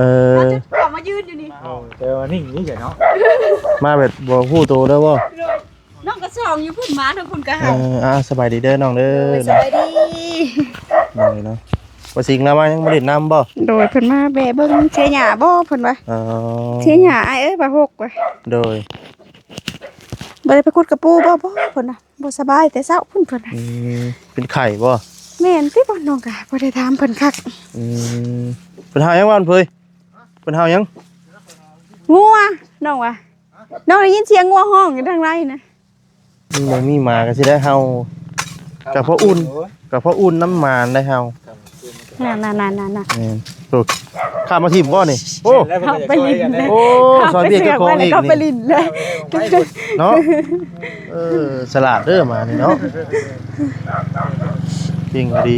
ເອີ ເຂົ້າມາຢືນຢູ່ນີ້ ເອີ ແຕ່ວ່ານິ່ງນີ້ເນາະ ມາແບບບໍ່ຮູ້ໂຕເດີບໍ່? ໂດຍ ນ້ອງກໍສ່ອງຢູ່ພຸ້ນ ມາທາງພຸ້ນກໍ ເອີ ອ່າ ສະບາຍດີເດີນ້ອງເດີ ໂດຍ ສະບາຍດີ ນ້ອງເນາະ ວ່າສິງລາວມາຍັງບໍ່ຫຼິ້ນນຳບໍ່? ໂດຍ ເພິ່ນມາແວ່ເບິ່ງເສຍຫຍ້າບໍ່ ເພິ່ນວ່າ ອໍ ເສຍຫຍ້າອ້າຍເອີຍ ວ່າຫົກວ່າ ໂດຍ ບໍ່ໄດ້ໄປຂຸດກະປູບໍ່? ບໍ່ ເພິ່ນວ່າ ບໍ່ສະບາຍແຕ່ເຊົ້າພຸ້ນ ເພິ່ນວ່າ ອືມ ເປັນໄຂ້ບໍ່? ແມ່ນຕິບໍ່? ນ້ອງກໍບໍ່ໄດ້ຖາມເພິ່ນຄັກ ອືມ ເພິ່ນເຮົາຫຍັງວ່າເພິ່ນ ເພິ່ນເຮົາຫຍັງ? ງົວ ນ້ອງວ່າ ນ້ອງໄດ້ຍິນສຽງງົວຮ້ອງຢູ່ທາງໃນນະ ມັນບໍ່ມີໝາກໍຊິໄດ້ເຮົາ ກໍພໍອຸ່ນ ກໍພໍອຸ່ນນຳໝາໄດ໋ເຮົາ ນັ້ນໆໆໆ ແມ່ນ ໂອ້ ຂ້າມມາຖິ້ມບໍ່ນີ້? ໂອ້ ເຮົາໄປຫຼິ້ນ ໂອ້ ຊ່ອຍວຽກເຈົ້າຂອງອີກ ເຮົາໄປຫຼິ້ນແລ້ວ ເນາະ ເອີ ສະຫຼາດເດີໝານີ້ເນາະ ເກັ່ງດີ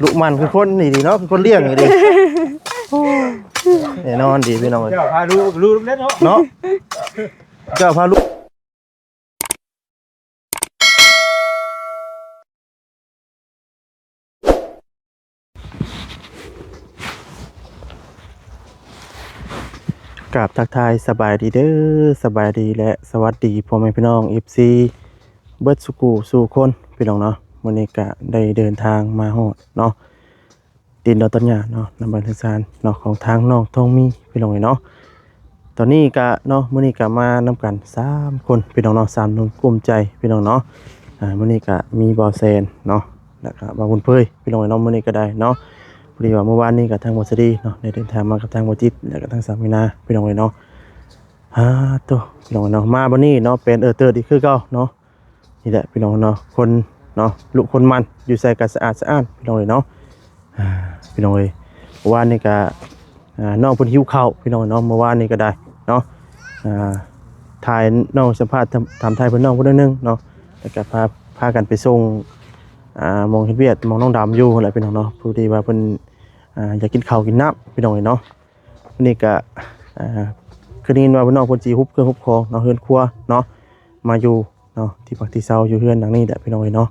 ລຸໝັ່ນຄືຄົນນີ້ດີເນາະ ຄືຄົນລ້ຽງນີ້ດີ ໂອ້ ແນ່ນອນດີພີ່ນ້ອງເອີຍ ເຈົ້າພາລຸລຸແລ້ວເນາະ ເນາະ ເຈົ້າພາລຸ ກາບທັກທາຍສະບາຍດີເດີ ສະບາຍດີ ແລະ ສະຫວັດດີພໍ່ແມ່ພີ່ນ້ອງ ເອັຟຊີ ເບິດສູ່ຜູ້ສູ່ຄົນ ພີ່ນ້ອງເນາະ ມື້ນີ້ກະໄດ້ເດີນທາງມາຮອດເນາະ ດິນດອນຕອນຫຍ້າເນາະ ນຳບ້ານເຮືອນຊານເນາະ ຂອງທາງນ້ອງທອງມີ ພີ່ນ້ອງເອີຍເນາະ ຕອນນີ້ກະເນາະ ມື້ນີ້ກະມານຳກັນສາມຄົນ ພີ່ນ້ອງເນາະ ສາມໜຸ່ມກຸ້ມໃຈ ພີ່ນ້ອງເນາະ ອ່າ ມື້ນີ້ກະມີບ່າວແຊນເນາະ ແລ້ວກະບ່າວບຸນເຜີຍ ພີ່ນ້ອງເອີຍເນາະ ມື້ນີ້ກະໄດ້ເນາະ ພໍດີວ່າມື້ວານນີ້ກະທາງບ່າວສະດີເນາະ ໄດ້ເດີນທາງມາກັບທາງບ່າວຈິດ ແລ້ວກະທາງສາວມີນາ ພີ່ນ້ອງເອີຍເນາະ ອ່າ ໂຕ ພີ່ນ້ອງເນາະ ມາບັດນີ້ເນາະ ເປັນເອີເຕີດອີກຄືເກົ່າເນາະ ນີ້ແຫຼະພີ່ນ້ອງເນາະ ຄົນເນາະ ລຸຄົນໝັ່ນ ຢູ່ໃສກໍສະອາດສະອ້ານ ພີ່ນ້ອງເອີຍເນາະ ອ່າ ພີ່ນ້ອງເອີຍ ເມື່ອວານນີ້ກໍ ອ່າ ນ້ອງເພິ່ນຫິວເຂົ້າ ພີ່ນ້ອງເນາະ ເມື່ອວານນີ້ກໍໄດ້ເນາະ ອ່າ ຖ່າຍ ນ້ອງສຳພາດ ຖາມ ຖາມຖ່າຍເພິ່ນ ນ້ອງເພິ່ນໜ້ອຍໜຶ່ງເນາະ ແລ້ວກໍພາ ພາກັນໄປສົ່ງ ອ່າ ໝ່ອງເຮັດວຽກ ໝ່ອງນ້ອງດຳຢູ່ຫັ້ນແຫຼະ ພີ່ນ້ອງເນາະ ພໍດີວ່າເພິ່ນ ອ່າ ຢາກກິນເຂົ້າກິນນ້ຳ ພີ່ນ້ອງເອີຍເນາະ. ມື້ນີ້ກະ ອ່າ ຄືໄດ້ຍິນວ່າພີ່ນ້ອງເພິ່ນຊິຮຸບເຄື່ອງຮຸບຂອງເນາະ ເຮືອນຄົວເນາະ ມາຢູ່ເນາະ ທີ່ພັກທີ່ເຊົາຢູ່ເຮືອນຫຼັງນີ້ແຫຼະ ພີ່ນ້ອງເອີຍເນາະ.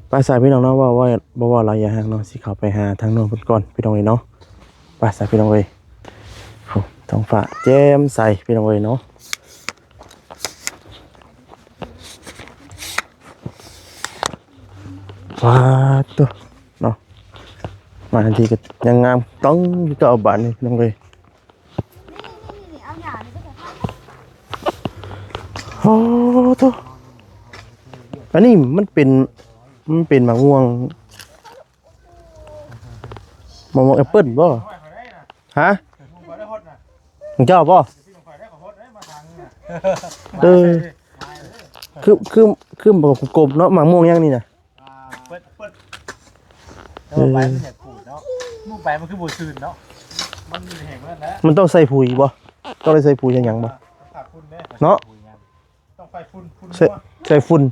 ໄປຊະພີ່ນ້ອງເນາະ ເວົ້າ ເວົ້າ ບໍ່ເວົ້າຫຼາຍຢ່າງເນາະ ຊິເຂົ້າໄປຫາທາງນ້ອງເພິ່ນກ່ອນ ພີ່ນ້ອງເອີຍເນາະ. ໄປຊະພີ່ນ້ອງເອີຍ ໂອ້ ທ້ອງຟ້າແຈ່ມໃສ ພີ່ນ້ອງເອີຍເນາະ. ປາດໂທ້ ເນາະ ມາທັງທີກໍຍັງງາມຕ້ອງຄືເກົ່າບາດນີ້ ພີ່ນ້ອງເອີຍ. ໂອ້ໂທ້ ອັນນີ້ມັນເປັນ ມັນເປັນໝາກມ່ວງ ໝາກມ່ວງແອັບເປິ້ນບໍ່? ຮະ? ຂອງເຈົ້າບໍ່? ເອີ ຄື ຄື ຄືໝາກກົມໆເນາະ ໝາກມ່ວງຫຍັງນີ້ນະ? ເອີ ແຕ່ວ່າໃບມັນຢາກຂູດເນາະ ໝູ່ໃບມັນຄືບໍ່ຊື່ນເນາະ ມັນແຫ້ງແລ້ວແຫຼະ. ມັນຕ້ອງໃສ່ປຸ໋ຍບໍ່? ຕ້ອງໄດ້ໃສ່ປຸ໋ຍໃສ່ຫຍັງບໍ່? ເນາະ ຕ້ອງໃສ່ຝຸ່ນ ຝຸ່ນ ໃສ່ຝຸ່ນ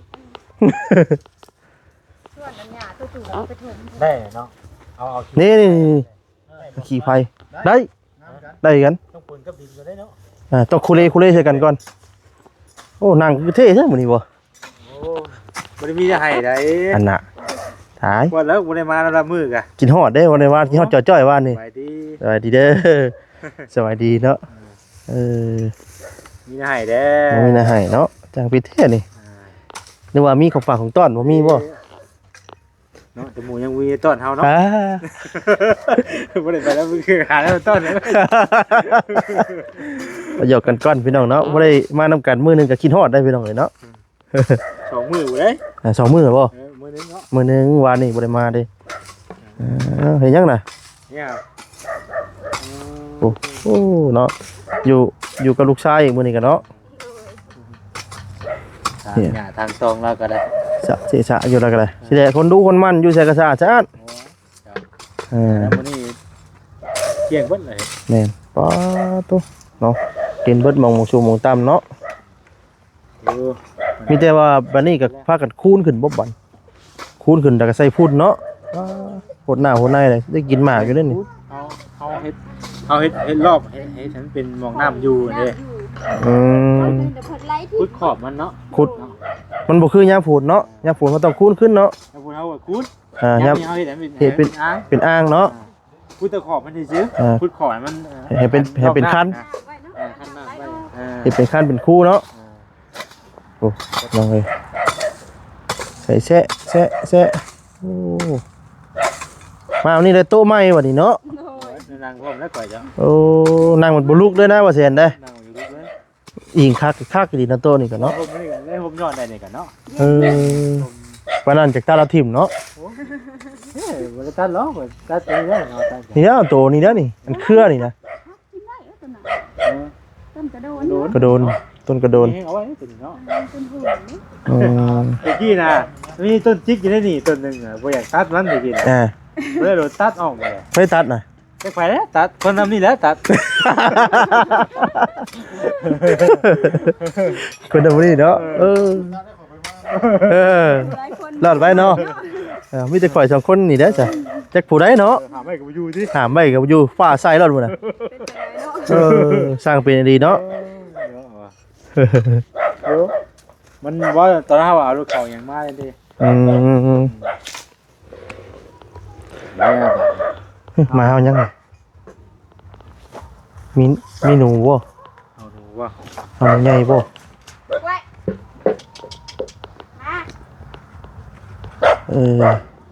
ໄດ້ເນາະ ເອົາ ເອົາ ນີ້ ນີ້ ນີ້ ຂີ້ໄຜ່ ໄດ້ ໄດ້ກັນ ຕ້ອງປົນກັບດິນກໍໄດ້ເນາະ ອ່າ ຕ້ອງຄູເລ ຄູເລໃສ່ກັນກ່ອນ. ໂອ້ ນັ່ງຄືເທ່ແທ້ມື້ນີ້ບໍ່? ໂອ້ ບໍ່ໄດ້ມີແນວໃຫ້ໃດ ອັນນ່າ ຕາຍ ວ່າແລ້ວບໍ່ໄດ້ມາແລ້ວລະມື້ກະ ກິນຮອດເດ້ ບໍ່ໄດ້ມາ ກິນຮອດຈ່ອຍໆວານນີ້. ສະບາຍດີ ສະບາຍດີເດີ ສະບາຍດີເນາະ ເອີ ມີແນວໃຫ້ແດ່ ບໍ່ມີແນວໃຫ້ເນາະ ຈັ່ງຜິດແທ້ນີ້ ອ່າ ນຶກວ່າມີຂອງຝາກຂອງຕ້ອນ ບໍ່ມີບໍ່? ເນາະ ແຕ່ໝູ່ຍັງມີຕ້ອນເຮົາເນາະ ອ່າ ບໍ່ໄດ້ໄປແລ້ວ ຄືຫາແລ້ວຕ້ອນ ມາຫຍອກກັນກ່ອນພີ່ນ້ອງເນາະ ບໍ່ໄດ້ມານຳກັນມື້ໜຶ່ງກໍຄິດຮອດໄດ໋ພີ່ນ້ອງເອີຍເນາະ. ສອງມື້ພຸ້ນເດ້ ອ່າ ສອງມື້ບໍ່? ເອີ ມື້ໜຶ່ງເນາະ ມື້ໜຶ່ງ ວານນີ້ບໍ່ໄດ້ມາເດ້. ເອີ ເຮັດຫຍັງນະ? ເຮັດຫຍັງ? ໂອ້ ໂອ້ ເນາະ ຢູ່ ຢູ່ກັບລູກຊາຍອີກມື້ນີ້ກະເນາະ. ທາງຫຍ້າທາງຕອງລາວກໍໄດ້ ສະເສະສະຢູ່ລາວກໍໄດ້ ຊິແລຄົນດຸຄົນໝັ່ນ ຢູ່ໃສກໍສະອາດສະອ້ານ. ເອີ ແລ້ວມື້ນີ້ກ້ຽງເບິດເລີຍ ແມ່ນ ປາໂຕ ເນາະ ກິນເບິດໝ່ອງໝ່ອງສູງໝ່ອງຕ່ຳເນາະ. ເອີ ມີແຕ່ວ່າບັດນີ້ກໍພາກັນຄູນຂຶ້ນບໍ່ບັດ ຄູນຂຶ້ນແລ້ວກໍໃສ່ຝຸ່ນເນາະ. ປາ ໂພດໜ້າໂພດໃນເລີຍ ໄດ້ກິນໝາກຢູ່ເດ້ນີ້. ເຮົາ ເຮົາເຮັດ ເຮົາເຮັດ ເຮັດລອບ ເຮັດ ເຮັດໃຫ້ມັນເປັນໝ່ອງນ້ຳຢູ່ເດ້. ອືມ ຂຸດຂອບມັນເນາະ ຂຸດ ມັນບໍ່ຄືຍາມຝົນເນາະ ຍາມຝົນເຮົາຕ້ອງຄູນຂຶ້ນເນາະ. ຍາມຝົນເຮົາກໍຄູນ ອ່າ ຍາມ ຍາມນີ້ເຮົາເຮັດໃຫ້ມັນ ເຮັດເປັນ ເປັນອ່າງ ເປັນອ່າງເນາະ. ອ່າ ຂຸດແຕ່ຂອບມັນຊື່ໆ ເອີ ຂຸດຂອບໃຫ້ມັນ ໃຫ້ເປັນ ໃຫ້ເປັນຄັນ ເອີ ຄັນນ້ຳໄວ້ ເອີ ເຮັດເປັນຄັນເປັນຄູເນາະ ເອີ ໂອ້ ນ້ອງເອີຍ ໃສ່ແຊະ ແຊະ ແຊະ ໂອ້ ມາເອົານີ້ໄດ້ໂຕະໃໝ່ບັດນີ້ເນາະ ໂດຍ ນັ່ງພ້ອມແລ້ວຂ້ອຍເຈົ້າ ໂອ້ ນັ່ງມັນບໍ່ລຸກເລີຍນະ ບໍ່ແຊນເດ້ ນັ່ງບໍ່ລຸກເລີຍ ອີງຄັກ ຄັກອີ່ຫຼີນະໂຕະນີ້ກໍເນາະ ຮົ່ມນີ້ກໍໄດ້ຮົ່ມຍ້ອນໄດ້ນີ້ກໍເນາະ ເອີ ປານນັ້ນຈັກຕັດລະຖິ້ມເນາະ ໂອ້ ເອີ ບໍ່ໄດ້ຕັດຫຼອກ ຕັດຕົວນີ້ແຫຼະເນາະ ຕັດ ນີ້ແຫຼະໂຕນີ້ແຫຼະນີ້ ອັນເຄືອນີ້ນະ ກິນໄດ້ເອີ ຕົ້ນນະ ເອີ ຕົ້ນກະໂດນ ກະໂດນ ຕົ້ນກະໂດນ ເອົາໄວ້ຕົວນີ້ເນາະ ອືມ ແຕ່ກີ້ນະ ມີຕົ້ນຈິກຢູ່ໃນນີ້ຕົ້ນໜຶ່ງ ບໍ່ຢາກຕັດມັນແຕ່ກີ້ນະ ເອີ ບໍ່ໄດ້ໂດນຕັດອອກ ບໍ່ໄດ້ຕັດນະ ຈັກໃຜແຫຼະຕັດ ຄົນນຳນີ້ແຫຼະຕັດ ຄົນນຳນີ້ເນາະ ເອີ ເອີ ເອີ ຫຼາຍຄົນ ລອດໄວ້ເນາະ ເອີ ມີແຕ່ຂ້ອຍສອງຄົນນີ້ແຫຼະຈ້ະ ຈັກຜູ້ໃດເນາະ ເອີ ຫາມໄວ້ກໍບໍ່ຢູ່ຕິ ຫາມໄວ້ກໍບໍ່ຢູ່ ຟ້າໃສ່ລອດພຸ້ນນະ ເປັນຈັ່ງໃດເນາະ ເອີ ຊ່າງເປັນອີ່ຫຼີເນາະ ເອີ ເນາະ ເອີ ມັນວ່າຕອນເຮົາເອົາລົດເຂົ້າຫຍັງມາເດ້ ອືມ ມາເອົາຫຍັງ ມີ ມີໜູບໍ່ ເອົາໜູບໍ່ ເອົາໜູໃຫຍ່ບໍ່ ເອີ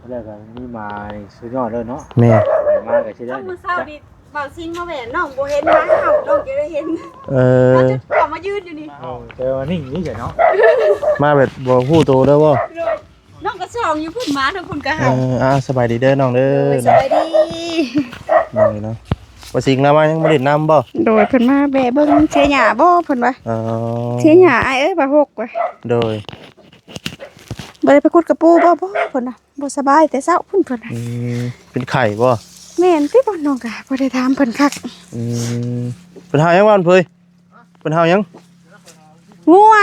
ແລ້ວກໍມີໝານີ້ສຸດຍອດເລີຍເນາະ ແມ່ນ ມາກໍຊິໄດ້ ມື້ເຊົ້ານີ້ ບ່າວຊິງມາແຫວນ ນ້ອງບໍ່ເຫັນ ມາເຮົາ ນ້ອງຈະໄດ້ເຫັນ ເອີ ເຂົ້າມາຢືນຢູ່ນີ້ ເອີ ແຕ່ວ່ານິ່ງນີ້ເນາະ ມາແບບບໍ່ຮູ້ໂຕເດີບໍ່ ໂດຍ ນ້ອງກໍສ່ອງຢູ່ພຸ້ນ ມາທາງພຸ້ນກໍ ເອີ ອ່າ ສະບາຍດີເດີນ້ອງເດີ ໂດຍ ສະບາຍດີ ນ້ອງເນາະ ວ່າສິງລາວມາຍັງບໍ່ຫຼິ້ນນຳບໍ່ ໂດຍ ເພິ່ນມາແວ່ເບິ່ງເສຍຫຍ້າບໍ່ ເພິ່ນວ່າ ເອີ ເສຍຫຍ້າອ້າຍເອີຍ ວ່າຫົກວ່າ ໂດຍ ບໍ່ໄດ້ໄປຂຸດກະປູບໍ່ ບໍ່ ເພິ່ນວ່າ ບໍ່ສະບາຍແຕ່ເຊົ້າພຸ້ນ ເພິ່ນວ່າ ອືມ ເປັນໄຂ້ບໍ່ ແມ່ນຕິບໍ່ ນ້ອງກໍບໍ່ໄດ້ຖາມເພິ່ນຄັກ ອືມ ເພິ່ນເຫົ່າຫຍັງວ່າເພິ່ນ ເພິ່ນເຫົ່າຫຍັງ ງົວ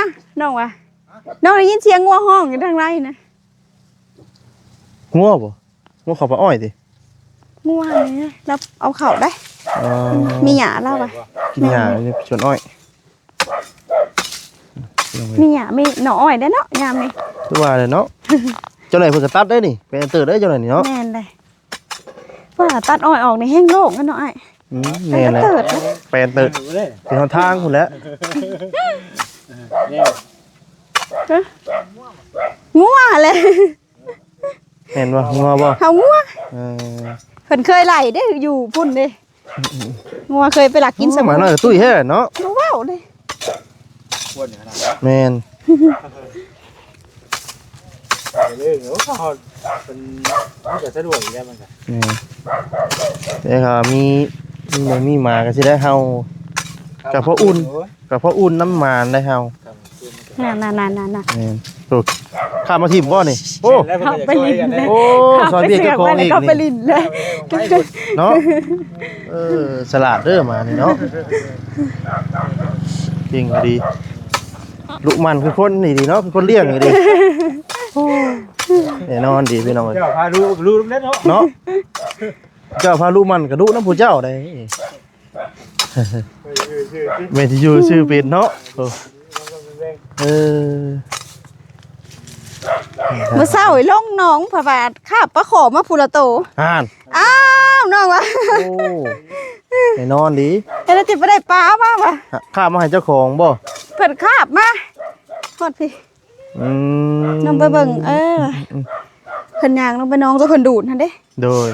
ນ້ອງວ່າ ນ້ອງໄດ້ຍິນສຽງງົວຮ້ອງຢູ່ທາງໃນນະ ງົວບໍ່ ງົວເຂົ້າປ່າອ້ອຍຕິ ງົວນີ້ລາວເອົາເຂົ້າໄດ້ ອໍ ມີຫຍ້າລາວວ່າ ກິນຫຍ້າຢູ່ສວນອ້ອຍ ມີຫຍ້າ ມີໜໍ່ອ້ອຍໄດ້ເນາະ ຍາມນີ້ ຄືວ່າແຫຼະເນາະ ເຈົ້າໜ້ອຍເພິ່ນກໍຕັດໄດ້ນີ້ ແປນເຕີໄດ້ເຈົ້າໜ້ອຍນີ້ເນາະ ແມ່ນເດ້ ວ່າຕັດອ້ອຍອອກນີ້ແຮງໂລ່ງເນາະອ້າຍ ອືມ ແມ່ນແຫຼະ ແປນເຕີ ເປັນຫົນທາງພຸ້ນແຫຼະ ເອີ ງົວແຫຼະ ແມ່ນບໍ່ ງົວບໍ່ ເຮົາງົວ ເອີ ເພິ່ນເຄີຍໄລ່ເດ້ ຢູ່ພຸ້ນເດ້ ອືມໆ ງົວເຄີຍໄປລັກກິນ ໂອ້ ສະໝຸ ໝານ້ອຍກະຕຸ້ຍແທ້ເນາະ ບໍ່ເວົ້າເລີຍ ແມ່ນ ເອີ ເອີ ເພິ່ນມັນກໍສະດວກຢູ່ແລ້ວ ມັນກໍ ແມ່ນ ແຕ່ຖ້າມີ ມີໝູມີໝາກໍຊິໄດ້ເຫົ່າ ກໍພໍອຸ່ນ ກໍພໍອຸ່ນນຳໝາໄດ໋ເຮົາ ນັ້ນໆໆໆ ແມ່ນ ໂອ້ ຂ້າມມາຖິ້ມບໍ່ນີ້ ໂອ້ ເຂົ້າໄປຫຼິ້ນເລີຍ ໂອ້ ຊ່ອຍວຽກເຈົ້າຂອງອີກ ເຂົ້າໄປຫຼິ້ນເລີຍ ເນາະ ເອີ ສະຫຼາດເດີໝານີ້ເນາະ ເກັ່ງດີ ລຸໝັ່ນຄືຄົນນີ້ດີເນາະ ຄືຄົນລ້ຽງນີ້ດີ ໂອ້ ແນ່ນອນດີພີ່ນ້ອງເອີຍ ເຈົ້າພາລຸ ລຸນຳເດ້ເນາະ ເນາະ ເຈົ້າພາລຸໝັ່ນກໍດຸນຳຜູ້ເຈົ້າໄດ໋ ແມ່ນຊິຢູ່ຊື່ເປັນເນາະ ໂອ້ ເອີ ມື້ເຊົ້າລົງໜອງ ເພາະວ່າຄາບປາຂໍມາພຸ້ນລະໂຕ ຫັ້ນ ອ້າວ ນ້ອງວ່າ ໂອ້ ແນ່ນອນດີ ແລ້ວຊິບໍ່ໄດ້ປາມາວ່າ ຄາບມາໃຫ້ເຈົ້າຂອງບໍ່ ເພິ່ນຄາບມາ ຮອດພີ້ ອືມ ນ້ອງໄປເບິ່ງ ເອີ ອືມ ເພິ່ນຍ່າງລົງໄປໜອງ ຕົວເພິ່ນດູດຫັ້ນເດ້ ໂດຍ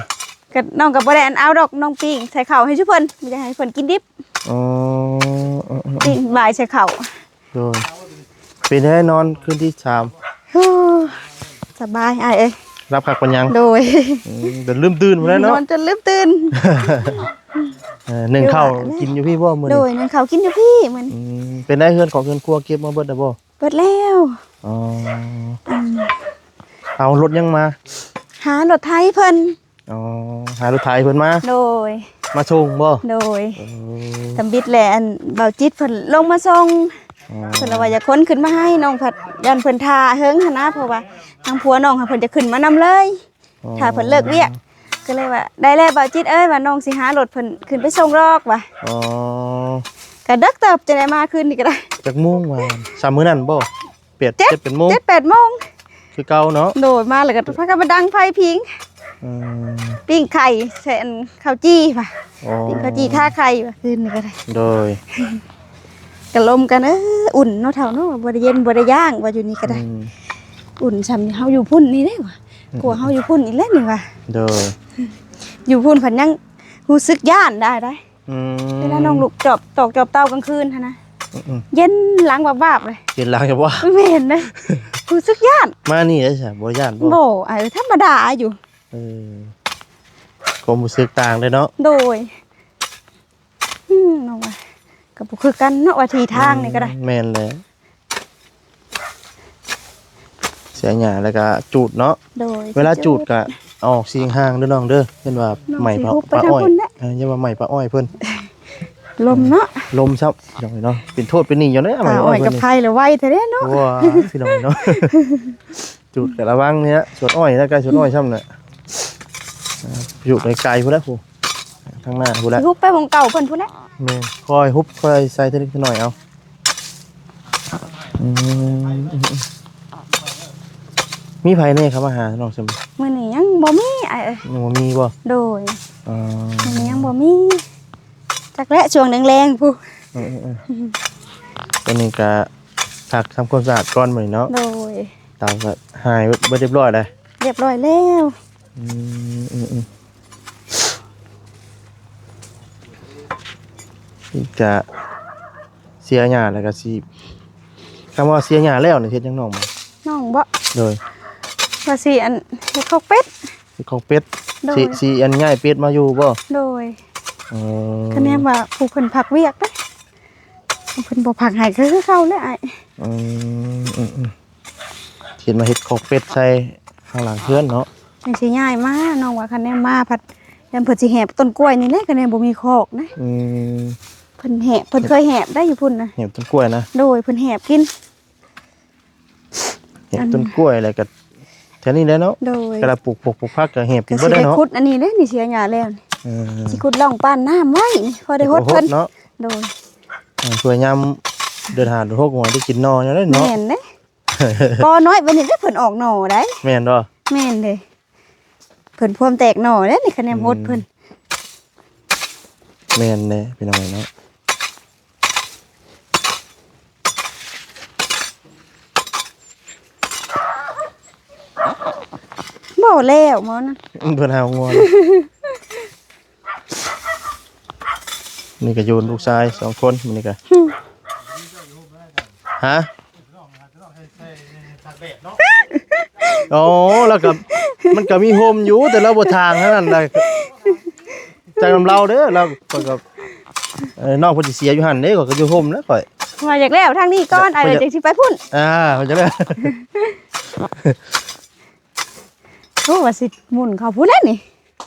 ກໍນ້ອງກໍບໍ່ໄດ້ອັນເອົາດອກ ນ້ອງປີ້ງໃສ່ເຂົ້າໃຫ້ຊຸເພິ່ນ ບໍ່ຢາກໃຫ້ເພິ່ນກິນດິບ ອໍ ເອີໆໆ ປີ້ງບາຍໃສ່ເຂົ້າ ໂດຍ ເປັນໄດ້ນອນຄືນທີສາມ ໂອ້ ສະບາຍອ້າຍເອີຍ ຫຼັບຄັກປານຫຍັງ ໂດຍ ອືມ ຈົນລືມຕື່ນພຸ້ນແຫຼະເນາະ ນອນຈົນລືມຕື່ນ ເອີ ໜຶ້ງເຂົ້າກິນຢູ່ພີ້ບໍ່ມື້ນີ້ ໂດຍ ໜຶ້ງເຂົ້າກິນຢູ່ພີ້ມື້ນີ້ ອືມ ເປັນໄດ້ເຮືອນຂອງເຮືອນຄົວເກັບມາເບິດແລ້ວບໍ່ ເບິດແລ້ວ ອໍ ອືມ ເອົາລົດຫຍັງມາ ຫາລົດໄຖເພິ່ນ ອໍ ຫາລົດໄຖເພິ່ນມາ ໂດຍ ມາສົ່ງບໍ່ ໂດຍ ເອີ ທຳອິດແຫຼະ ອັນ ເບົາຈິດເພິ່ນລົງມາສົ່ງ ອໍ ເພິ່ນລະວ່າຢາກຂົນຂຶ້ນມາໃຫ້ ນ້ອງພັດຢ້ານເພິ່ນຖ້າເຫິງຫັ້ນນະ ເພາະວ່າທາງຜົວນ້ອງຫັ້ນເພິ່ນຈະຂຶ້ນມານຳເລີຍ ອໍ ຖ້າເພິ່ນເລີກວຽກ ກໍເລີຍວ່າ ໄດ້ແລ້ວເບົາຈິດເອີຍ ວ່ານ້ອງຊິຫາລົດເພິ່ນຂຶ້ນໄປສົ່ງດອກວ່າ ອໍ ກໍເດິກເຕີບ ຈັ່ງໄດ້ມາຄືນນີ້ກໍໄດ້ ຈັກໂມງວ່າ ສ່ຳມື້ນັ້ນບໍ່ ແປດ ເຈັດ ເຈັດ ແປດໂມງ ເຈັດ ແປດໂມງ ຄືເກົ່າເນາະ ໂດຍ ມາແລ້ວກໍພາກັນມາດັງໄຟພິງ ອືມ ປີ້ງໄຂ່ໃສ່ອັນເຂົ້າຈີ່ວ່າ ອໍ ປີ້ງເຂົ້າຈີ່ທາໄຂ່ວ່າ ຄືນນີ້ກໍໄດ້ ໂດຍ ກໍລົມກັນ ເອີ ອຸ່ນເນາະເຖົ້າເນາະ ບໍ່ໄດ້ເຢັນບໍ່ໄດ້ຢ່າງວ່າຢູ່ນີ້ກໍໄດ້ ອືມ ອຸ່ນຊ່ຳເຮົາຢູ່ພຸ້ນນີ້ເດ້ວ່າ ອືມ ກວ່າເຮົາຢູ່ພຸ້ນອີກແລ້ວນີ້ວ່າ ໂດຍ ຢູ່ພຸ້ນພັດຍັງຮູ້ສຶກຢ້ານໄດ້ໄດ໋ ອືມ ເວລານ້ອງລຸກຈອບຕອກຈອບເຕົາກາງຄືນຫັ້ນນະ ອືມໆ ເຢັນຫຼັງວາບໆເລີຍ ເຢັນຫຼັງວາບ ແມ່ນເດ້ ຮູ້ສຶກຢ້ານ ມານີ້ໄດ້ຊະ ບໍ່ຢ້ານບໍ່? ບໍ່ ເອີ ທຳມະດາຢູ່ ເອີ ຄວາມຮູ້ສຶກຕ່າງເດ້ເນາະ ໂດຍ ອືມ ນ້ອງວ່າ ກໍບໍ່ຄືກັນເນາະ ວ່າທີ່ທາງນີ້ກໍໄດ້ ອືມ ແມ່ນແຫຼະ ເສຍຫຍ້າແລ້ວກໍຈູດເນາະ ໂດຍ ເວລາຈູດກໍເອົາອອກສີຫ່າງໆເດີນ້ອງເດີ ຢ້ານວ່າໄໝ້ປາ ປາອ້ອຍ ເອີ ຢ້ານວ່າໄໝ້ປາອ້ອຍເພິ່ນ ລົມເນາະ ລົມຊ້ຳ ພີ່ນ້ອງເນາະ ເປັນໂທດເປັນໜີ້ຢູ່ເດ້ ປາອ້ອຍກັບໄຜ່ລະໄວແທ້ເດ້ເນາະ ໂອ້ຍ ພີ່ນ້ອງເນາະ ຈູດກໍລະວັງນີ້ລະ ສວນອ້ອຍແລ້ວກໍສວນອ້ອຍຊ້ຳນະ ອ່າ ຢູ່ໄກໆພຸ້ນແຫຼະ ຜູ້ ທາງໜ້າພຸ້ນແຫຼະ ຊິຮຸບໄປໝ່ອງເກົ່າເພິ່ນພຸ້ນແຫຼະ ແມ່ນ ຄ່ອຍຮຸບຄ່ອຍໃສ່ເທື່ອເລັກເທື່ອນ້ອຍເອົາ ອືມ ມີໃຜແດ່ເຂົ້າມາຫານ້ອງຊຳ? ມື້ນີ້ຍັງບໍ່ມີອ້າຍເອີຍ ຍັງບໍ່ມີບໍ່? ໂດຍ ອໍ ມື້ນີ້ຍັງບໍ່ມີ ຈັກແຫຼະ ຊ່ວງແລງໆພຸ້ນ ເອີໆໆ ຕອນນີ້ກະພັກທຳຄວາມສະອາດກ່ອນມື້ນີ້ເນາະ ໂດຍ ເຕົາກໍຫາຍເບິດ ເບິດຮຽບຮ້ອຍແລ້ວ ຮຽບຮ້ອຍແລ້ວ ອືມ ອືມໆ ກະເສຍຫຍ້າແລ້ວກະຊິ ຄຳວ່າເສຍຫຍ້າແລ້ວນີ້ເຮັດຫຍັງນ້ອງ? ນ້ອງບໍ? ໂດຍ ວ່າຊິອັນ ເຮັດຄອກເປັດ ເຮັດຄອກເປັດ ໂດຍ ຊິ ຊິອັນຍ້າຍເປັດມາຢູ່ບໍ? ໂດຍ ເອີ ຄະແນນວ່າຜູ້ເພິ່ນພັກວຽກເດ້ ເພິ່ນບໍ່ພັກໃຫ້ກໍຄືເກົ່າແຫຼະອ້າຍ ອືມ ອືມໆ ຊິມາເຮັດຄອກເປັດໃສ່ຂ້າງຫຼັງເຮືອນເນາະ ຈັ່ງຊິຍ້າຍມາ ນ້ອງວ່າຄະແນນມາພັດ ຢ້ານເພິ່ນຊິແຫບຕົ້ນກ້ວຍນີ້ແຫຼະ ຄະແນນບໍ່ມີຄອກນະ ອືມ ເພິ່ນແຫບ ເພິ່ນເຄີຍແຫບໄດ້ຢູ່ພຸ້ນນະ ແຫບຕົ້ນກ້ວຍນະ ໂດຍ ເພິ່ນແຫບກິນ ແຫບຕົ້ນກ້ວຍ ແລ້ວກໍແຖວນີ້ແຫຼະເນາະ ໂດຍ ກະລະປູກຜົກປູກຜັກກໍແຫບກິນເບິດແຫຼະເນາະ ກໍຊິໄດ້ຂຸດອັນນີ້ເດ້ນີ້ ເສຍຫຍ້າແລ້ວນີ້ ເອີ ຊິຂຸດຮ່ອງປານນ້ຳໄວ້ນີ້ ພໍໄດ້ຫົດເພິ່ນເນາະ ໂດຍ ເອີ ເພື່ອຍາມເດືອນຫ້າເດືອນຫົກ ໄດ້ກິນໜໍ່ຢູ່ເດ້ເນາະ ແມ່ນເດ້ ກໍນ້ອຍປານນີ້ເດ້ ເພິ່ນອອກໜໍ່ໄດ໋ ແມ່ນບໍ່? ແມ່ນເດ້ ເພິ່ນພວມແຕກໜໍ່ເດ້ນີ້ ຄະແນນຫົດເພິ່ນ ອືມ ແມ່ນເດ້ພີ່ນ້ອງເນາະ ບໍ່ແລ້ວໝໍນະ ເພິ່ນຫາງົວ ນີ້ກໍຢູ່ນຳລູກຊາຍສອງຄົນ ມື້ນີ້ກໍ ຫືມ ຮະ? ອໍ ແລ້ວກໍ ມັນກໍມີຮົ່ມຢູ່ ແຕ່ລາວບໍ່ຖາງເທົ່ານັ້ນລະ ຈັກນຳລາວເດີ ລາວ ຂ້ອຍກໍ ເອີ ນ້ອງເພິ່ນຊິເສຍຢູ່ຫັ້ນເດ້ ຂ້ອຍກໍຢູ່ຮົ່ມແລ້ວຂ້ອຍ ວ່າຢາກແລ້ວທາງນີ້ກ່ອນ ເອີ ຈັ່ງຊິໄປພຸ້ນ ອ່າ ເພິ່ນຈະແລ້ວ ໂອ້ ວ່າຊິໝຸ່ນເຂົ້າພຸ້ນແຫຼະນີ້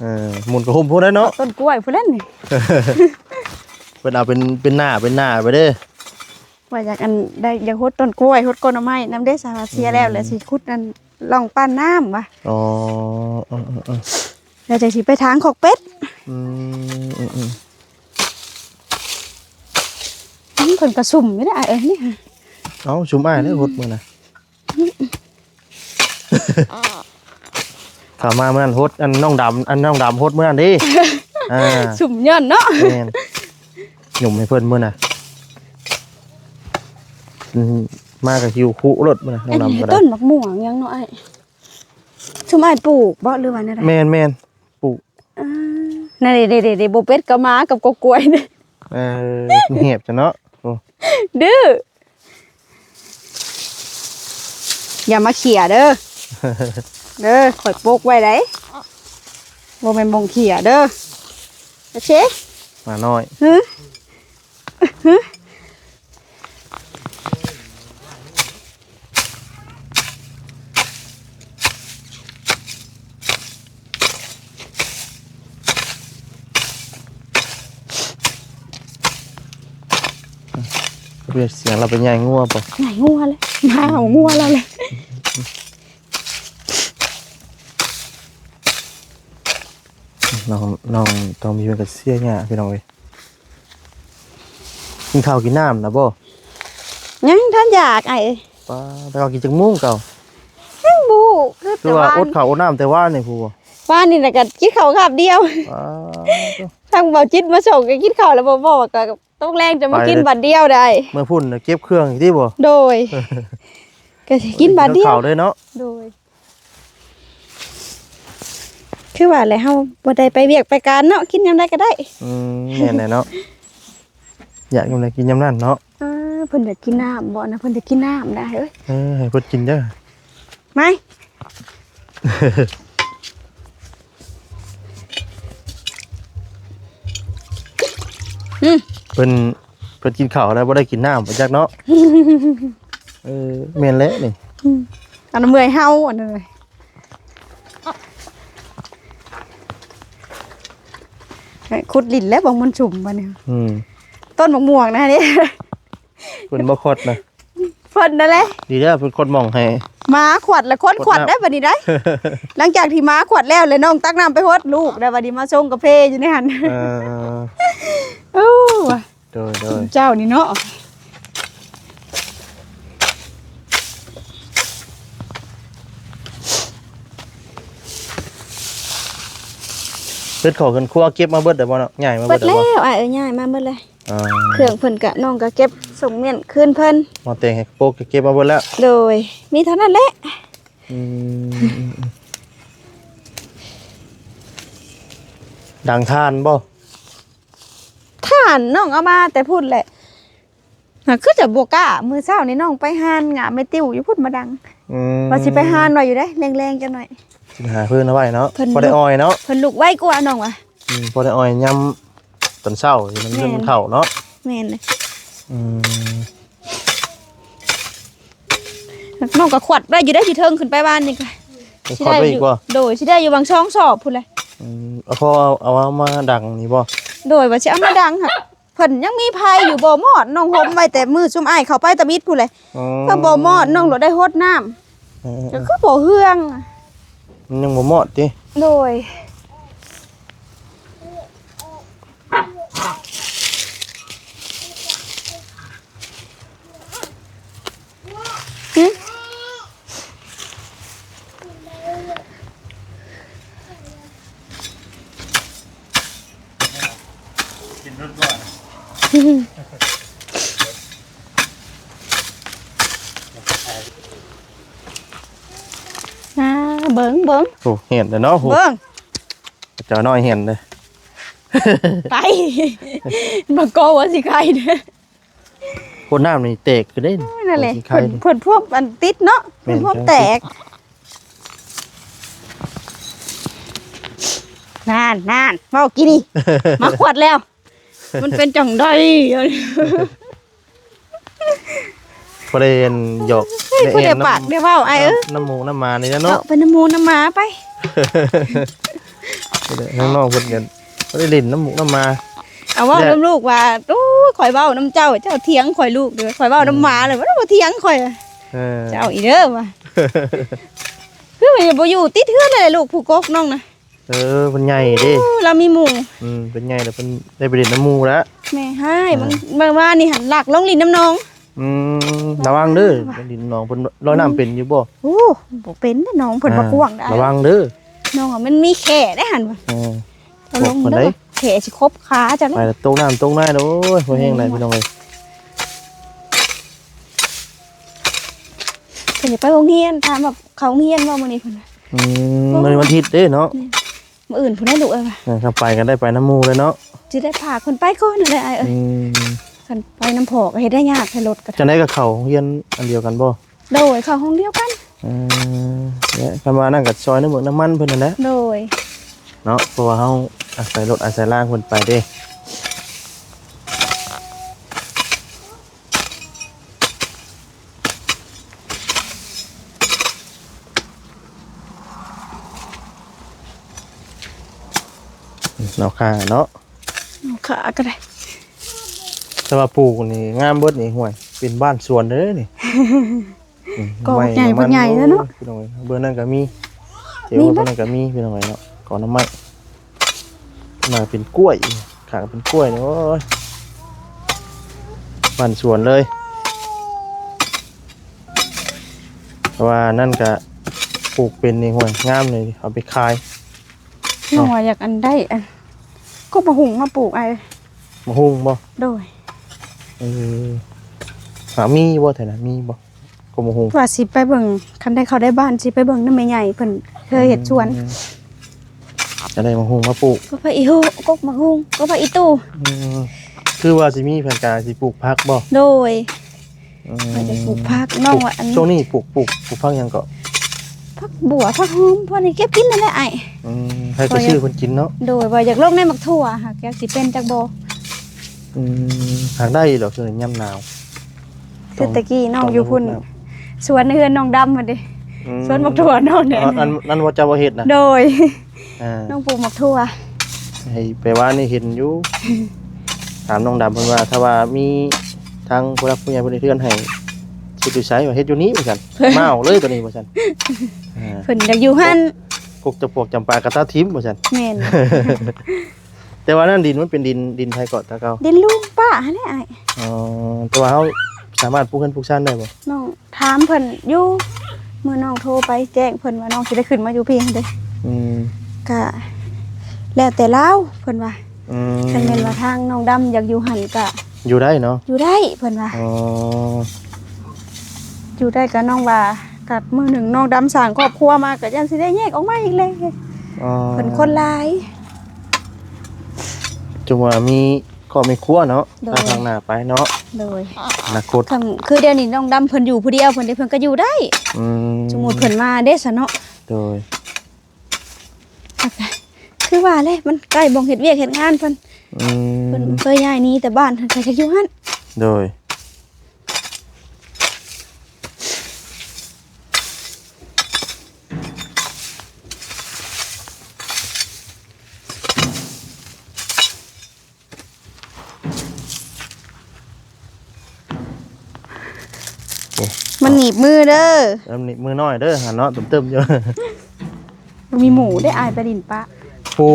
ເອີ ໝຸ່ນເຂົ້າຮົ່ມພຸ້ນແຫຼະເນາະ ຕົ້ນກ້ວຍພຸ້ນແຫຼະນີ້ ເພິ່ນເອົາເປັນ ເປັນໜ້າ ເປັນໜ້າໄປເດ້ ວ່າຢາກອັນ ໄດ້ ຢາກຫົດຕົ້ນກ້ວຍ ຫົດກົກໜໍ່ໄມ້ນຳເດ້ ສາວາເຊຍແລ້ວ ອືມ ແລ້ວຊິຂຸດອັນ ຮ່ອງປານນ້ຳວ່າ ອໍ ເອີໆໆ ແລ້ວຈັ່ງຊິໄປຖາງຄອກເປັດ ອືມ ອືມໆ ອືມ ເພິ່ນກໍຊຸ່ມຢູ່ເດ້ອ້າຍເອີຍນີ້ ເອົ້າ ຊຸ່ມອ້າຍເດ້ ອືມ ຫົດມື້ນະ ເຂົ້າມາມື້ນັ້ນຫົດ ອັນນ້ອງດຳ ອັນນ້ອງດຳຫົດມື້ນັ້ນເດ້ ອ່າ ຊຸ່ມຍ້ອນເນາະ ແມ່ນ ຫຍຸ່ມໃຫ້ເພິ່ນມື້ນະ ອືມ ມາກໍຫິວຄຸລົດມື້ນະ ນ້ອງດຳກໍໄດ້ ອັນນີ້ຕົ້ນໝາກມ່ວງຫຍັງເນາະອ້າຍ ຊຸມອ້າຍປູກບໍ ຫຼືວ່າແນວໃດ ແມ່ນໆ ປູກ ອ່າ ນັ້ນເດ້ໆໆ ບໍ່ເປັດກໍມາກັບກໍກ້ວຍນີ້ ເອີ ແຫບຊະເນາະ ໂອ້ ດື້ ຢ່າມາເຂ້ຍເດີ ເດີ ຂ້ອຍປົກໄວ້ໃດ ບໍ່ແມ່ນບ່ອນເຂ້ຍເດີ ໂອເຄ ໝານ້ອຍ ຫື ຫື ເປັນສຽງລາວໄປຍ່າຍງົວບໍ່? ຍ່າຍງົວເລີຍ ມາເອົາງົວລາວເລີຍ. ນ້ອງ ນ້ອງຕ້ອງມີເພິ່ນກໍເສຍຫຍ້າ ພີ່ນ້ອງເອີຍ. ກິນເຂົ້າກິນນ້ຳນະບໍ່? ຍັງທັນຢາກອ້າຍເອີຍ. ປ້າ ແຕ່ວ່າກິນຈັກໂມງເຈົ້າ? ຍັງບໍ່ຮູ້ ຄື ແຕ່ວ່າ ແຕ່ວ່າອົດເຂົ້າອົດນ້ຳແຕ່ວານນີ້ພຸ້ນບໍ່? ວານນີ້ນະກໍກິນເຂົ້າຄາບດຽວ. ອ້າວ ທາງເບົາຈິດມາສົ່ງກໍກິນເຂົ້າແລ້ວບໍ່ ບໍ່ກໍຕົກແລງຈະມາກິນບັດດຽວໄດ້. ເມື່ອພຸ້ນນະເກັບເຄື່ອງອີກຕິບໍ່? ໂດຍ ກໍກິນບັດດຽວ ເຂົ້າເລີຍເນາະ. ໂດຍ ຄືວ່າແຫຼະ ເຮົາບໍ່ໄດ້ໄປວຽກໄປການເນາະ ກິນຍາມໃດກໍໄດ້. ອືມ ແມ່ນແຫຼະເນາະ ຢາກຍາມໃດກິນຍາມນັ້ນເນາະ. ເອີ ເພິ່ນຢາກກິນນ້ຳບໍ່ນະ ເພິ່ນຢາກກິນນ້ຳນະ. ເອີ ເອີ ໃຫ້ເພິ່ນກິນເດີ ມາ ອືມ ເພິ່ນ ເພິ່ນກິນເຂົ້າແລ້ວບໍ່ໄດ້ກິນນ້ຳບໍ່ຈັກເນາະ. ເອີ ແມ່ນແຫຼະນີ້ ອືມ ອັນເມື່ອຍເຮົາ ອັນນັ້ນ ເອີ ຂຸດຫຼິ້ນແລ້ວບໍ່ມັນຊຸມບັດນີ້. ອືມ ຕົ້ນໝາກມ່ວງນະນີ້ ເພິ່ນບໍ່ຂອດນະ ເພິ່ນນັ້ນແຫຼະ ດີແລ້ວເພິ່ນຂອດໝ່ອງໃຫ້. ໝາຂວັດລະຄົນຂວັດໄດ້ບັດນີ້ໄດ໋. ຫຼັງຈາກທີ່ໝາຂວັດແລ້ວ ແລ້ວນ້ອງຕັກນ້ຳໄປຫົດລູກໄດ້ບັດນີ້ ມາຊົງກາເຟຢູ່ໃນຫັ້ນ. ເອີ ໂອ້ ໂດຍໆ ເຈົ້ານີ້ເນາະ ເຮັດຂອງເຮືອນຄົວເກັບມາເບິດແລ້ວບໍ່ເນາະ ຍ້າຍມາເບິດແລ້ວບໍ່? ເບິດແລ້ວ ອ້າຍເອີຍ ຍ້າຍມາເບິດເລີຍ. ອ່າ ເຄື່ອງເພິ່ນກະ ນ້ອງກະເກັບສົ່ງມ້ຽນຄືນເພິ່ນ ໝໍ້ແຕງໃຫ້ໂປກກະເກັບມາເບິດແລ້ວ. ໂດຍ ມີເທົ່ານັ້ນແຫຼະ. ອືມ ດັງຖ່ານບໍ່? ຖ່ານນ້ອງເອົາມາແຕ່ພຸ້ນແຫຼະ ຫາກຄືຈະບໍ່ກ້າ. ມື້ເຊົ້ານີ້ນ້ອງໄປຮ້ານງາແມ່ຕິວຢູ່ພຸ້ນມາດັງ. ອືມ ວ່າຊິໄປຮ້ານໄວ້ຢູ່ເດ້ ແລງໆຈັກໜ້ອຍ ຊິຫາຟືນເອົາໄວ້ເນາະ ເພິ່ນ ພໍໄດ້ອ່ອຍເນາະ ເພິ່ນລຸກໄວກວ່ານ້ອງວ່າ. ອືມ ພໍໄດ້ອ່ອຍຍາມຕອນເຊົ້າ ມັນ ແມ່ນ ມັນເຂົ້າເນາະ. ແມ່ນເລີຍ. ອືມ ນ້ອງກໍຂວັດໄວ້ຢູ່ເດ້ ຢູ່ເທິງຂຶ້ນໄປວານນີ້ກໍ ໄປຂວັດໄວ້ອີກບໍ່? ໂດຍ ຊິໄດ້ຢູ່ຫວ່າງສອງສອບພຸ້ນແຫຼະ. ອືມ ເອົາ ເອົາ ເອົາມາດັງນີ້ບໍ່? ໂດຍ ວ່າຊິເອົາມາດັງ ຫາກເພິ່ນຍັງມີໄຟຢູ່ ບໍ່ມອດ. ນ້ອງຫົມໄວ້ແຕ່ມື້ຊຸມອ້າຍເຂົ້າໄປຕຳອິດພຸ້ນແຫຼະ. ອໍ ກໍບໍ່ມອດ ນ້ອງໂລດໄດ້ຫົດນ້ຳ. ເອີ ກໍຄືບໍ່ເຮືອງ ມັນຍັງບໍ່ມອດຕິ? ໂດຍ. ຫຶ? ອ່າ ເບິ່ງ ເບິ່ງ ໂອ້ ເຫັນແລ້ວເນາະ ໂອ້ ເບິ່ງ ເຈົ້ານ້ອຍເຫັນເດ້ ໄປ ບໍ່ກໍວ່າຊິໄຄເດ້. ໂອ້ ນ້ຳນີ້ແຕກຄືເດ້ ນັ້ນແຫຼະ ຊິໄຄ ເພິ່ນ ເພິ່ນພວກອັນຕິດເນາະ ແມ່ນ ເພິ່ນພວກແຕກ ນັ້ນ ນັ້ນ ເວົ້າກີ້ນີ້ ມາຂວັດແລ້ວ ມັນເປັນຈັ່ງໃດ? ບໍ່ໄດ້ອັນຫຍອກ ເຮີ້ຍ ໄດ້ ຜູ້ໃດ ແອ່ນ ປາກ ນຳ ໄດ້ເວົ້າ ອ້າຍເອີຍ ນຳໝູນຳໝານີ້ແຫຼະເນາະ ເນາະ ໄປນຳໝູນຳໝາໄປ ທາງນ້ອງເພິ່ນກໍບໍ່ໄດ້ຫຼິ້ນນຳໝູນຳໝາ ເອົາເວົ້ານຳລູກວ່າ ໂອ້ຍ ຂ້ອຍເວົ້ານຳເຈົ້າ ເຈົ້າຖຽງຂ້ອຍລູກເດີ ຂ້ອຍເວົ້ານຳໝາແລ້ວ ອືມ ມັນບໍ່ຖຽງຂ້ອຍ ເອີ ເຈົ້າອີກເດີວ່າ ຄືວ່າບໍ່ຢູ່ຕິດເຮືອນເລີຍ ລູກຜູ້ກົກນ້ອງນະ ເອີ ເພິ່ນໃຫຍ່ເດ້ ໂອ້ ລາວມີໝູ່ ອືມ ເພິ່ນໃຫຍ່ແລ້ວ ເພິ່ນໄດ້ໄປຫຼິ້ນນຳໝູ່ແລ້ວ ແມ່ ຮ້າຍ ເອີ ບາງ ບາງວານນີ້ຫັ້ນ ລັກລົງຫຼິ້ນນຳໜອງ ອືມ ລະວັງເດີ ຫຼິ້ນໜອງເພິ່ນລອຍນ້ຳເປັນຢູ່ບໍ່? ໂອ້ ບໍ່ເປັນເດ້ ໜອງເພິ່ນບໍ່ກວ້າງເດ້ ລະວັງເດີ ໜອງມັນມີແຂ້ເດ້ຫັ້ນ ເອີ ລະວັງເດີ ແຂ້ຊິຄົບຂາເຈົ້າເດ້ ໄປຕົກນ້ຳຕົກໃນ ໂອ້ຍ ບໍ່ແຮງໃດ ພີ່ນ້ອງເອີຍ ເພິ່ນຈະໄປໂຮງຮຽນ ຖາມວ່າເຂົ້າໂຮງຮຽນບໍ່ມື້ນີ້ເພິ່ນວ່າ ອືມ ມື້ວັນທິດເດ້ເນາະ ມື້ອື່ນພຸ້ນແຫຼະລູກເອີຍວ່າ ເອີ ຄັນໄປກໍໄດ້ໄປນຳໝູ່ແຫຼະເນາະ ຊິໄດ້ພາເພິ່ນໄປກ່ອນຫັ້ນແຫຼະອ້າຍເອີຍ ອືມ ຄັນໄປນຳພໍ່ກໍເຮັດໄດ້ຍາກແທ້ ລົດກໍ ຈັ່ງໃດກໍເຂົ້າໂຮງຮຽນອັນດຽວກັນບໍ່? ໂດຍ ເຂົ້າໂຮງດຽວກັນ ເອີ ແລະ ຄັນວ່ານັ້ນກໍຊ່ອຍນ້ຳເມືອກນ້ຳມັນເພິ່ນຫັ້ນແຫຼະ ໂດຍ ເນາະ ເພາະວ່າເຮົາອາໄສລົດອາໄສລາງເພິ່ນໄປເດ້ ເອົາຄ່າເນາະ ເອົາຄ່າກໍໄດ້ ແຕ່ວ່າປູກນີ້ງາມເບິດນີ້ ຫ້ວຍ ເປັນບ້ານສວນເດ້ນີ້ ອືມ ກໍໃຫຍ່ ໄມ້ ເພິ່ນໃຫຍ່ແລ້ວເນາະ ໂອ້ຍ ພີ່ນ້ອງເອີຍ ເບື້ອງນັ້ນກໍມີ ແຖວ ມີເບິດ ເບື້ອງນັ້ນກໍມີ ພີ່ນ້ອງເອີຍເນາະ ກໍໜໍ່ໄມ້ ໜ້າເປັນກ້ວຍ ຂ້າງເປັນກ້ວຍນີ້ ໂອ້ຍ ບ້ານສວນເລີຍ ເພາະວ່ານັ້ນກະປູກເປັນນີ້ ຫ້ວຍ ງາມນີ້ ເອົາໄປຂາຍ ນ້ອງວ່າຢາກອັນໄດ້ອັນ ກົກໝາກຫຸ່ງມາປູກອ້າຍ. ໝາກຫຸ່ງບໍ່? ໂດຍ. ເອີ ຫາມີບໍ່ແຖວນັ້ນ ມີບໍ່? ກົກໝາກຫຸ່ງ ວ່າຊິໄປເບິ່ງ ຄັນໄດ້ເຂົ້າໄດ້ບ້ານ ຊິໄປເບິ່ງນຳແມ່ໃຫຍ່ ເພິ່ນເຄີຍເຮັດສວນ. ອືມ ຈະໄດ້ໝາກຫຸ່ງມາປູກ ກໍໄປອີກ ກົກໝາກຫຸ່ງ ກໍໄປອີກຕູ້. ອືມ ຄືວ່າຊິມີແຜນການຊິປູກຜັກບໍ່? ໂດຍ. ອືມ ວ່າຈະປູກຜັກ ນ້ອງວ່າອັນ ຊ່ວງນີ້ປູກ ປູກ ປູກຜັກຫຍັງເກາະ? ຜັກບົວ ຜັກຫອມ ພໍໄດ້ເກັບກິນນັ້ນແຫຼະອ້າຍ. ອືມ ໃຜກໍຊື້ເພິ່ນກິນເນາະ. ໂດຍ. ວ່າຢາກລົງໃນໝາກຖົ່ວ ຫາກຢາກຊິເປັນຈັກບໍ່. ອືມ ຫາກໄດ້ດອກ ຊ່ວງຍາມໜາວ. ຄືແຕ່ກີ້ນ້ອງຢູ່ພຸ້ນ ສວນເຮືອນນ້ອງດຳພຸ້ນເດ້. ອືມ ສວນໝາກຖົ່ວນ້ອງແດ່. ອັນ ອັນ ອັນວ່າເຈົ້າບໍ່ເຮັດນະ? ໂດຍ. ອ່າ ນ້ອງປູກໝາກຖົ່ວ ໃຫ້ໄປວານນີ້ເຫັນຢູ່. ຖາມນ້ອງດຳເພິ່ນວ່າ ຖ້າວ່າມີທາງຜູ້ຫຼັກຜູ້ໃຫຍ່ເພິ່ນເຮັດເຮືອນໃຫ້ ເຮັດຢູ່ໃສ? ວ່າເຮັດຢູ່ນີ້ວ່າຊັ້ນ. ມາເອົາເລີຍໂຕນີ້ວ່າຊັ້ນ. ອ່າ ເພິ່ນຢາກຢູ່ຫັ້ນ ກົກຈະປວກຈຳປາກະຕັດຖິ້ມວ່າຊັ້ນ. ແມ່ນ. ແຕ່ວ່ານັ້ນດິນມັນເປັນດິນ ດິນໃຜເກາະ ແຕ່ເກົ່າ? ດິນລຸງປ້າຫັ້ນແຫຼະອ້າຍ. ອໍ ແຕ່ວ່າເຮົາສາມາດປູກເຮືອນປູກຊານໄດ້ບໍ່? ນ້ອງ ຖາມເພິ່ນຢູ່ ມື້ນ້ອງໂທໄປແຈ້ງເພິ່ນວ່ານ້ອງຊິໄດ້ຂຶ້ນມາຢູ່ພີ້ຫັ້ນເດ້. ອືມ ກະແລ້ວແຕ່ລາວເພິ່ນວ່າ. ອືມ ຄັນແມ່ນວ່າທາງນ້ອງດຳຢາກຢູ່ຫັ້ນກະຢູ່ໄດ້ເນາະ? ຢູ່ໄດ້ເພິ່ນວ່າ. ອໍ ຢູ່ໄດ້ກະນ້ອງວ່າ ກະມື້ໜຶ່ງນ້ອງດຳສ້າງຄອບຄົວມາ ກະຢ້ານຊິໄດ້ແຍກອອກມາອີກແຫຼະ. ອໍ ເພິ່ນຄົນຫຼາຍ ຈົງວ່າມີ ຄອບມີຄົວເນາະ. ໂດຍ. ໄປທາງໜ້າໄປເນາະ. ໂດຍ. ອະນາຄົດ ຄືດຽວນີ້ນ້ອງດຳເພິ່ນຢູ່ຜູ້ດຽວເພິ່ນເດ້ ເພິ່ນກໍຢູ່ໄດ້. ອືມ ສົມມຸດເພິ່ນມາເດ້ຊະເນາະ. ໂດຍ. ຄືວ່າແຫຼະ ມັນໃກ້ບ່ອນເຮັດວຽກເຮັດງານເພິ່ນ. ອືມ ເພິ່ນເຄີຍຍ້າຍໜີແຕ່ບ້ານ ເພິ່ນກໍຢາກຢູ່ຫັ້ນ. ໂດຍ. ໂອ້ ມັນໜີບມືເດີ. ເອີ ໜີບມືນ້ອຍເດີ ຫັ້ນເນາະ ຕຶມໆຢູ່. ບໍ່ມີໝູ່ເດ້ ອ້າຍໄປຫຼິ້ນປະ ຜູ້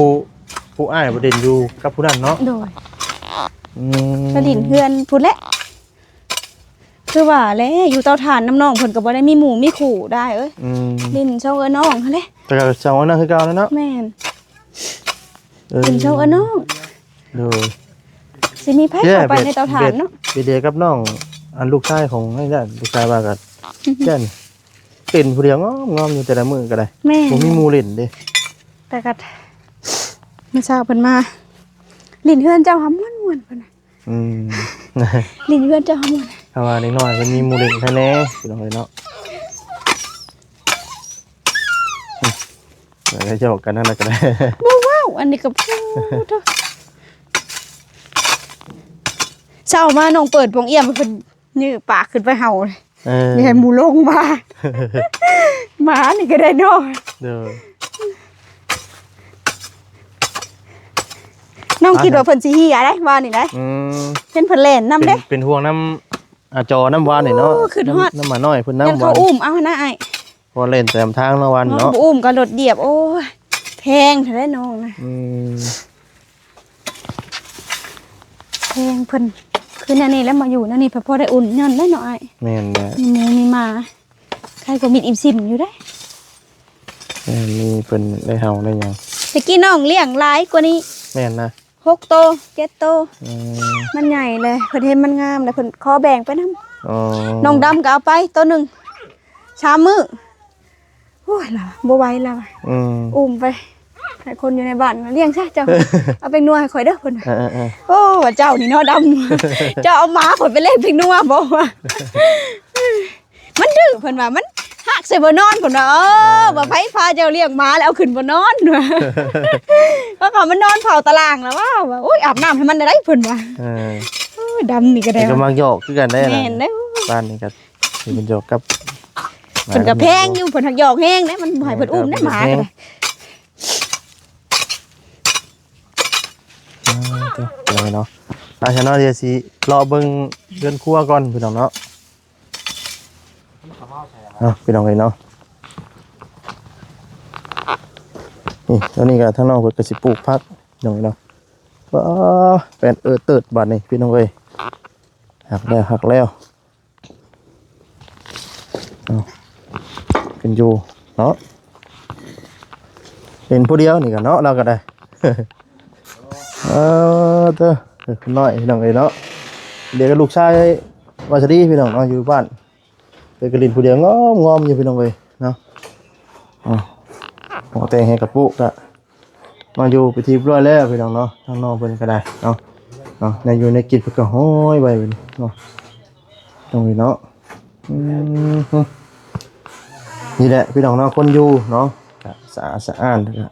ຜູ້ອ້າຍໄປຫຼິ້ນຢູ່ກັບຜູ້ນັ້ນເນາະ. ໂດຍ. ອືມ ໄປຫຼິ້ນເຮືອນພຸ້ນແຫຼະ. ຄືວ່າແຫຼະ ຢູ່ເຕົາຖ່ານນຳນ້ອງເພິ່ນກໍບໍ່ໄດ້ມີໝູ່ມີຄູ່ໄດ້ເອີຍ. ອືມ ຫຼິ້ນຊ່ອງເອື້ອຍນ້ອງຫັ້ນແຫຼະ. ແຕ່ກໍຊ່ອງເອື້ອຍນ້ອງຄືເກົ່າແຫຼະເນາະ. ແມ່ນ. ເອີ ຫຼິ້ນຊ່ອງເອື້ອຍນ້ອງ. ໂດຍ. ຊິມີໃຜເຂົ້າໄປໃນເຕົາຖ່ານເນາະ. ເບດ ເບດເດກັບນ້ອງ ອັນລູກຊາຍຂອງໃຫ້ນັ້ນ ລູກຊາຍວ່າກໍ ອືຮຶ ຢ້ານເປັນຜູ້ດຽວງອມໆຢູ່ແຕ່ລະມື້ກໍໄດ້. ແມ່ນ. ບໍ່ມີໝູ່ຫຼິ້ນເດ້. ແຕ່ກໍມື້ເຊົ້າເພິ່ນມາຫຼິ້ນເຮືອນເຈົ້າຫາມ່ວນໆ ເພິ່ນ. ອືມ ຫຼິ້ນເຮືອນເຈົ້າຫາມ່ວນ. ຖ້າວ່າເດັກນ້ອຍເພິ່ນມີໝູ່ຫຼິ້ນໃຫ້ແດ່ ພີ່ນ້ອງເອີຍເນາະ. ອືມ ແລ້ວກໍຫຍອກກັນນັ້ນນະກໍໄດ້. ບໍ່ເວົ້າ ອັນນີ້ກໍ ໂອ້ໂທ ເຊົ້າມານ້ອງເປີດປ່ອງອ້ຽມ ເພິ່ນ ຍື່ປາກຂຶ້ນໄປເຫົ່າເລີຍ. ເອີ ຢ່າໃຫ້ໝູ່ລົງມາ. ໝານີ້ກໍໄດ້ເນາະ. ໂດຍ. ນ້ອງຄິດວ່າເພິ່ນຊິເຫຍໄດ໋ ວ່ານີ້ໄດ໋. ອືມ ເຫັນເພິ່ນແລ່ນນຳເດ້. ເປັນ ເປັນຫ່ວງນຳ ອາ ຈໍນຳ ວ່ານີ້ເນາະ. ໂອ້ ຄິດຮອດ ນຳ ນຳໝານ້ອຍເພິ່ນນຳ ຢ້ານເຂົາອຸ້ມເອົາຫັ້ນນະອ້າຍ. ເພາະວ່າແລ່ນຕາມທາງເນາະ ວ່ານີ້ເນາະ ບໍ່ອຸ້ມກໍລົດຢຽບ. ໂອ້ຍ ແພງແທ້ເດ້ນ້ອງນະ. ອືມ ແພງເພິ່ນ ຄືແນວນີ້ແຫຼະ ມາຢູ່ແນວນີ້ ເພິ່ນພໍໄດ້ອຸ່ນ ຍ້ອນໄດ້ເນາະອ້າຍ. ແມ່ນແຫຼະ ມີໝູມີໝາ ໃຄກວ່າມິດອີ່ມຊິມຢູ່ເດ້. ແມ່ນ ມີເພິ່ນໄດ້ເຫົ່າໄດ້ຫຍັງ. ແຕ່ກີ້ນ້ອງລ້ຽງຫຼາຍກວ່ານີ້. ແມ່ນນະ ຫົກໂຕ ເຈັດໂຕ. ອືມ ມັນໃຫຍ່ແລ້ວ ເພິ່ນເຫັນມັນງາມແລ້ວ ເພິ່ນຂໍແບ່ງໄປນຳ. ອໍ ນ້ອງດຳກໍເອົາໄປໂຕໜຶ່ງ ສາມມື້. ໂອ້ຍ ລາວບໍ່ໄຫວລາວ. ອືມ ອຸ້ມໄປໃຫ້ຄົນຢູ່ໃນບ້ານລ້ຽງຊະເຈົ້າ. ເອົາແປ້ງນົວໃຫ້ຂ້ອຍເດີ ເພິ່ນ. ເອີໆໆ ໂອ້ ວ່າເຈົ້ານີ້ເນາະດຳ ເຈົ້າເອົາໝາຂ້ອຍໄປແລກແປ້ງນົວບໍ່ ວ່າ. ມັນດື້ ເພິ່ນວ່າ ມັນຮັກໃສ່ບ່ອນນອນ ເພິ່ນວ່າ. ເອີ ເອີ ວ່າໃຜພາເຈົ້າລ້ຽງໝາແລ້ວເອົາຂຶ້ນບ່ອນນອນ ວ່າ. ເພາະວ່າມັນນອນເຝົ້າຕາລ່າງແລ້ວວ່າ ວ່າ ໂອ້ຍ ອາບນ້ຳໃຫ້ມັນໄດ້ ເພິ່ນວ່າ. ເອີ ໂອ້ຍ ດຳນີ້ກໍໄດ້ ກໍມັກຫຍອກຄືກັນໄດ໋. ແມ່ນເດ້ ບ້ານນີ້ກໍ ເພິ່ນຫຍອກກັບ ເພິ່ນກໍແພງຢູ່ ເພິ່ນຮັກຫຍອກແຮງເດ້ ມັນບໍ່ໃຫ້ເພິ່ນອຸ້ມເດ້ ໝາກໍໄດ້. ອ່າ ເນາະ ໄປຊະເນາະ ດຽວຊິເລາະເບິ່ງເຮືອນຄົວກ່ອນ ພີ່ນ້ອງເນາະ. ເອົາ ພີ່ນ້ອງເອີຍເນາະ ນີ້ ຕອນນີ້ກໍທາງນ້ອງເພິ່ນກໍຊິປູກຜັກ ພີ່ນ້ອງເອີຍເນາະ. ວ້າ ແປນເອີເຕີດບາດນີ້ ພີ່ນ້ອງເອີຍ ຮັກແລ້ວ ຮັກແລ້ວ. ເອົາ ຂຶ້ນຢູ່ເນາະ. ເຫັນຜູ້ດຽວນີ້ກໍເນາະ ລາວກໍໄດ້ ເອີ ເຕີ ເດັກນ້ອຍພີ່ນ້ອງເອີຍເນາະ ດຽວກັບລູກຊາຍວ່າຊິດີພີ່ນ້ອງເນາະ ຢູ່ບ້ານ ເພິ່ນກໍຫຼິ້ນຜູ້ດຽວງອມໆຢູ່ພີ່ນ້ອງເອີຍເນາະ ອືມ ໝໍແຕ່ງໃຫ້ກະປຸກະ ມາຢູ່ເປັນທີ່ຮຽບຮ້ອຍແລ້ວພີ່ນ້ອງເນາະ ທາງນ້ອງເພິ່ນກໍໄດ້ເນາະ ເນາະ ແນວຢູ່ແນວກິນເພິ່ນກໍຫ້ອຍໄວ້ເນາະ ພີ່ນ້ອງເອີຍເນາະ ອືມ ນີ້ແຫຼະພີ່ນ້ອງເນາະ ຄົນຢູ່ເນາະ ກະສະອາດສະອ້ານ ແລ້ວກະ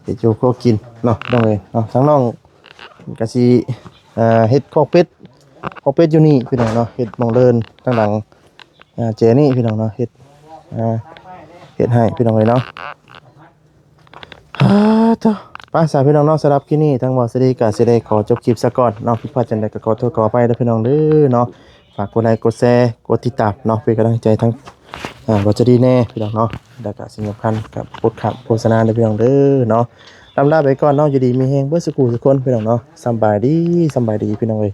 ເຮັດຢູ່ຄົວກິນເນາະ ພີ່ນ້ອງເອີຍເນາະ ທາງນ້ອງ ກະຊິ ເອີ ເຮັດຄອກເປັດ ຄອກເປັດຢູ່ນີ້ພີ່ນ້ອງເນາະ ເຮັດໝ່ອງເດີ່ນທາງຫຼັງ ເອີ ເຈນີ້ພີ່ນ້ອງເນາະ ເຮັດ ເອີ ເຮັດໃຫ້ພີ່ນ້ອງເອີຍເນາະ ອາ ໂທ້ ໄປຊະພີ່ນ້ອງເນາະ ສຳລັບຄລິບນີ້ທາງບ່າວສາລີກະຊິໄດ້ຂໍຈົບຄລິບຊະກ່ອນເນາະ ຜິດພາດຈັ່ງໃດກໍຂໍໂທດຂໍອະໄພເດີພີ່ນ້ອງເດີເນາະ ຝາກກົດໄລກົດແຊ ກົດຕິດຕາມເນາະ ເປັນກຳລັງໃຈທາງ ອາ ບ່າວສາລີແດ່ພີ່ນ້ອງເນາະ ແລ້ວກະສິ່ງສຳຄັນກໍບໍ່ກົດຂ້າມໂຄສະນາເດີພີ່ນ້ອງເດີເນາະ ລ່ຳລາໄປກ່ອນເນາະ ຢູ່ດີມີແຮງເບິດສູ່ຜູ້ສູ່ຄົນພີ່ນ້ອງເນາະ ສຳບາຍດີ ສຳບາຍດີພີ່ນ້ອງເອີຍ.